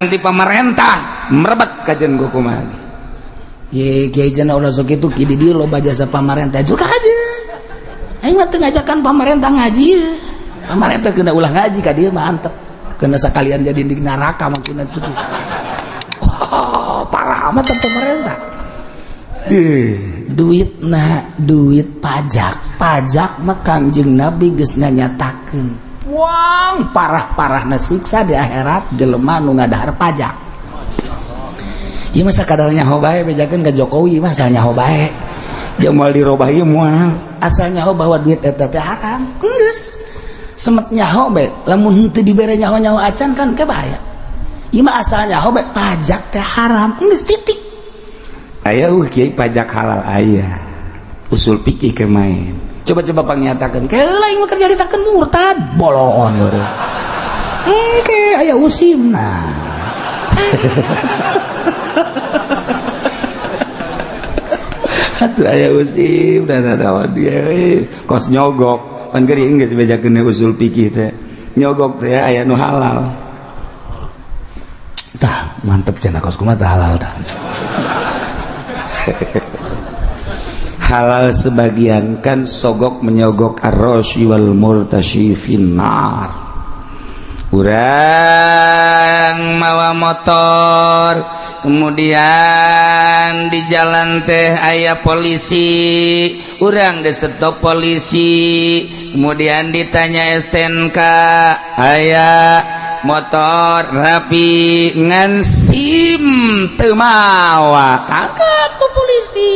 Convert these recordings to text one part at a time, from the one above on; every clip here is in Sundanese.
Ti pamarentah merebet kajen ku kumaha. Ye, kiai cenah, ulah sok itu ki, di dieu loba jasa pamarentah juga aja. Aing mah teu ngajakan pamarentah ngaji ye. Pamarentah kena ulah ngaji ka dieu mah, antep. Kena sekalian jadi di neraka maksudna itu. Oh, parah amat pemerintah. Duit na duit pajak, pajak mah Kangjeng Nabi geus nganyatakeun wang parah-parah siksa di akhirat jelema nu ngadahar pajak. Ieu mah sakadar nyaho bae, bejakeun ka Jokowi mah asal nyaho bae. Dia moal dirobah ieu, moal. Asal nyaho bahwa duit eta teh haram, geus semet nyaho bae. Lamun henteu dibere nyaho-nyaho acan kan ke bahaya. Ieu mah asal nyaho bae, pajak teh haram, geus titik. Aya kiai pajak halal, aya usul pikih ke main. Coba-coba pangnyatakeun ke lain mah kerja ditakeun murtad bolon baru. Engke aya usim nah. Atuh aya usim dan ada dia kos nyogok pan geuring geus bejakeun usul pikih teh, nyogok teh aya nu halal. Tah, mantep cenah, kos kumaha tah, halal tah? Halal sebagian kan, sogok menyogok, ar-rasyi wal murtasyi finnar. Urang mawa motor, kemudian di jalan teh aya polisi, urang di stop polisi, kemudian ditanya STNK aya, motor rapi, ngan SIM teu mawa, tangkap ku polisi.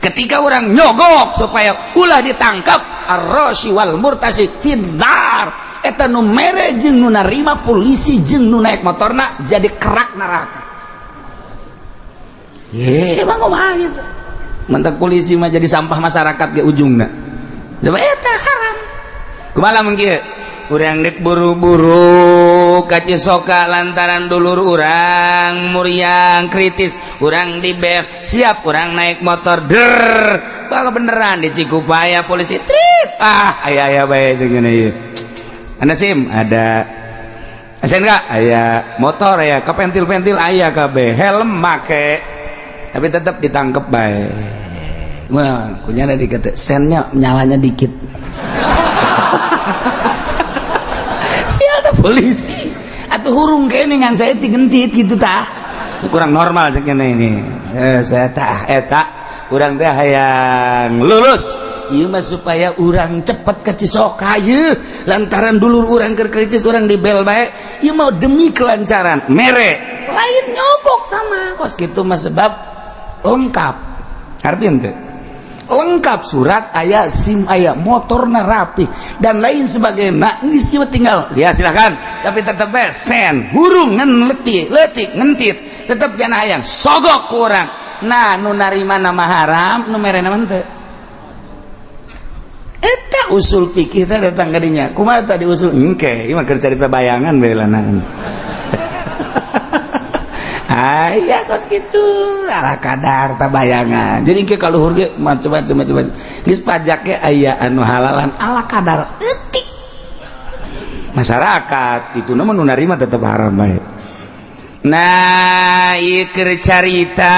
Ketika orang nyogok supaya ulah ditangkap, ar-rasyi wal murtasyi finnar. Eta nu mere jeung nu narima, polisi jeung nu naik motorna, jadi kerak neraka. Ye, emang kumaha gitu, mentak polisi mah jadi sampah masyarakat ke ujungna. Coba, eta haram. Kumaha lamun kieu, urang dek buru-buru ka Cisoka lantaran dulur urang muriang kritis, urang di bel siap, urang naik motor der, bakal beneran di Cikupaya polisi trit. Ah, aya aya bae jeung ieu. Anda SIM ada, SNK aya, motor aya, ke pentil-pentil aya kabeh, helm make, tapi tetap ditangkep bae. Wah, kunyana dikata sennya nyalanya dikit. Sial tuh polisi. Atau hurung kayak dengan saya gentit gitu tah. Kurang normal cek ini. Eh, saya tah eta urang teh hayang lulus. Ieu mah supaya urang cepet ke Cisoka ye, lantaran dulur urang keur kritis, urang dibel bae. Ieu mah demi kelancaran mere. Lain nyogok sama kos gitu mah, sebab lengkap. Artinya teh lengkap, surat aya, SIM aya, motorna rapi dan lain sebagainya, geus ieu tinggal ya silahkan, tapi tetep bae sen hurung ngan letik letik ngentit, tetep jangan hayang sogok ku urang. Nah, nu narima nama haram, nu mere nama henteu. Eta usul pikir teh datang ka dinya. Kumaha tadi usul? Engke ieu mah keur carita bayangan bae lanangan. Aya kos gitu, ala kadar ta bayangan. Jadi ke kaluhur ge macam-macam macam. Geus pajaknya aya anu halalan ala kadar eutik. Masyarakat itu nama nu narima tetep haram bae. Nah, ieu keur carita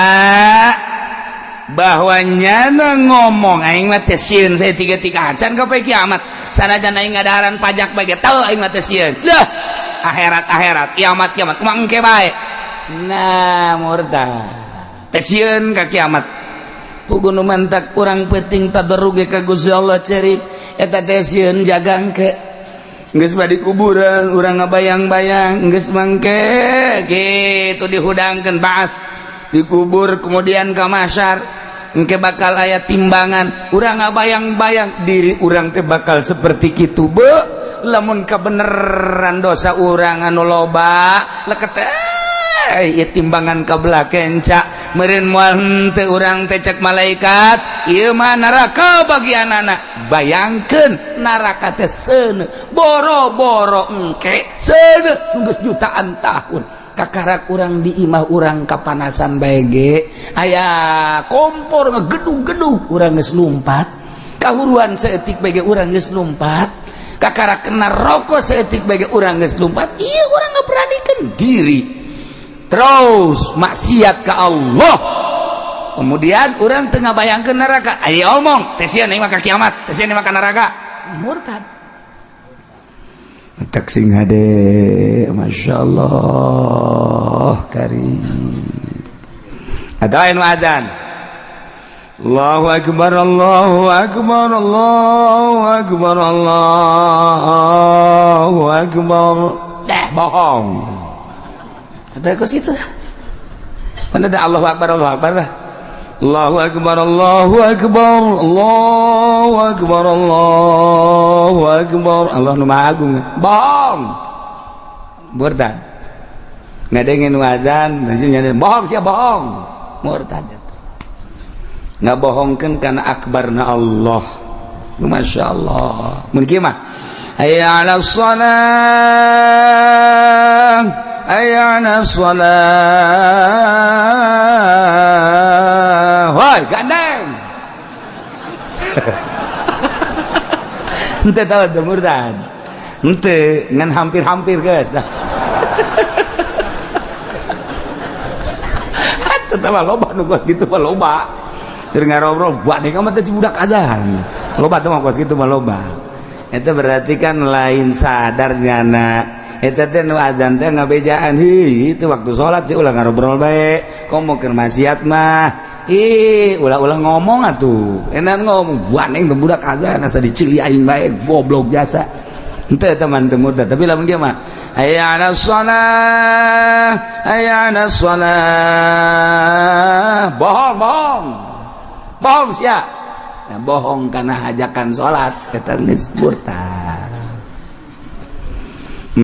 bahwa nyana ngomong aing mah teh sieun saya tiga tiga acan ka poe kiamat, sanajan aing ngadaharan pajak bae ge teu, aing mah teh sieun lah akhirat akhirat, kiamat kiamat, kumaha engke bae. Nah, murtad teh sieun ka kiamat. Puguh nu mantak urang penting tadarruge ka Gusti Allah, cerik eta teh sieun jagangke. Geus badi kuburan, urang ngabayang-bayang geus mangke kitu dihudangkeun, baas dikubur, kemudian ka mahsyar, engke bakal aya timbangan, urang ngabayang-bayang diri urang teh bakal seperti kitu. Be lamun kebenaran dosa urang anu loba leket eh ieu timbangan ka belah kenca meureun moal henteu urang teh. Cek malaikat, ieu mah neraka bagianana. Bayangkeun neraka teh seuneu, boro-boro engke, seuneu geus jutaan tahun. Kakarak urang di imah urang kapanasan bae ge, aya kompor ngegedug-gedug urang geus lumpat, kahuruan saeutik bae ge urang geus lumpat, kakara kena rokok saeutik bae ge urang geus lumpat. Ieu urang ngeberanikan diri terus maksiat ke Allah. Kemudian orang tengah bayangkan neraka, ayo omong teh sia maka kiamat, teh sia maka neraka, murtad. Tak sing hade, Masya Allah karim. Ada yang adzan, Allahu akbar, Allahu akbar, Allahu akbar, Allahu akbar. Dah bohong. Kata ke situ. Mana ada Allahu akbar, Allahu akbar dah. Allahu akbar, Allahu akbar, Allahu akbar, Allahu akbar. Allah nu Maha Agung. Bohong. Murtad. Ngadengin azan, bohong sia, bohong. Murtad. Nggak bohongkan karena akbarna Allah. Masya Allah. Mungkin mah hayya 'ala shalah, hayya 'ala shalah. Woi, gandeng. Ente tahu tuh murtad. Ente ngan hampir-hampir, guys, dah. Tetep loba nu kos kitu mah, loba. Keur ngarobrol, buat deh kamu teh si budak azan. Loba tuh mah kos kitu mah loba. Itu berarti kan lain sadar nyana. Eta teh nu azan teh ngabejaan, hi, itu waktu sholat sih ulah ngarobrol bae. Komo keur maksiat mah. Ih, ulah-ulah ngomong atuh. Enak ngomong, buat neng budak azan asa dicili aing bae, goblok jasa. Ente teman teu murtad, tapi lamun dia mah hayya 'ala shalah, hayya 'ala shalah. Bohong, bohong. Bohong sia. Nah, bohong karena ajakan salat eta geus murtad.